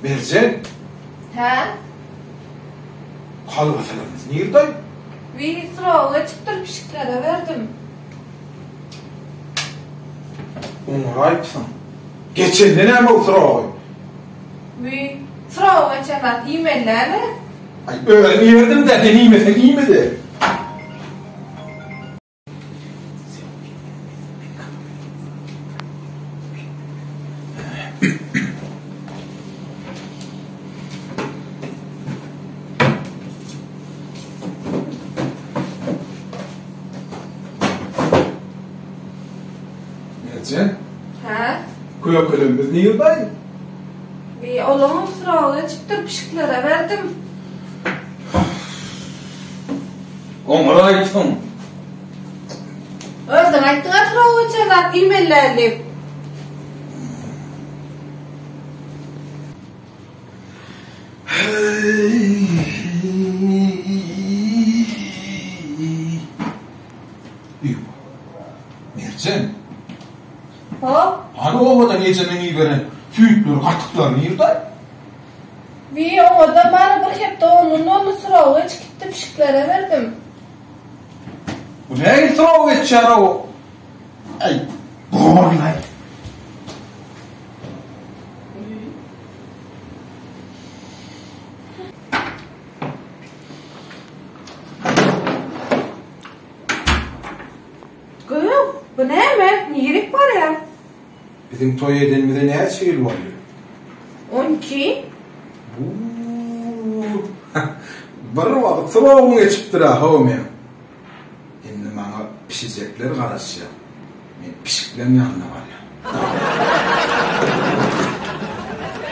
Merjen. Hä? Kolbasalarymyz nirde? Wiý, suragy geçipdir, pişiklere berdim. Oňaraýypsyň. Geçende näme ol suragy? Wiý, suragy geçen zat iýmeli däl-ä. Aý, özüm iýerdim-dä, sen iýmeseň iýme-de. Merjen? Hä? Kökelerimiz nirde? Bi olaňam suragy geçipdir, pişiklere berdim. Oňaraýypsyň. Özüň aýtdyň-a suragy geçen zat iýmeli däl diýip. Merjen. Hop. Hany obadan ejemiň iberen süýtleri, gatyklary nirde? Wiý, oňada bary bir hepde ondan boldy, suragy geçip gitdi, pişiklere berdim. Bu nähili suragy geçýär-ow? Aý, borlaý. Gyz, bu näme? Nirik barýaň? Biziň toý edenimize näçe ýyl boldy? 12. Bu bir wagt srogum geçipdir-ä, how meň. Indi maňa pişijekler garaşýar. Men pişikleň ýanyna barýan.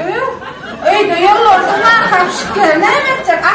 Öý, öýde ýollarsyň arkan pişikleri näme etjek?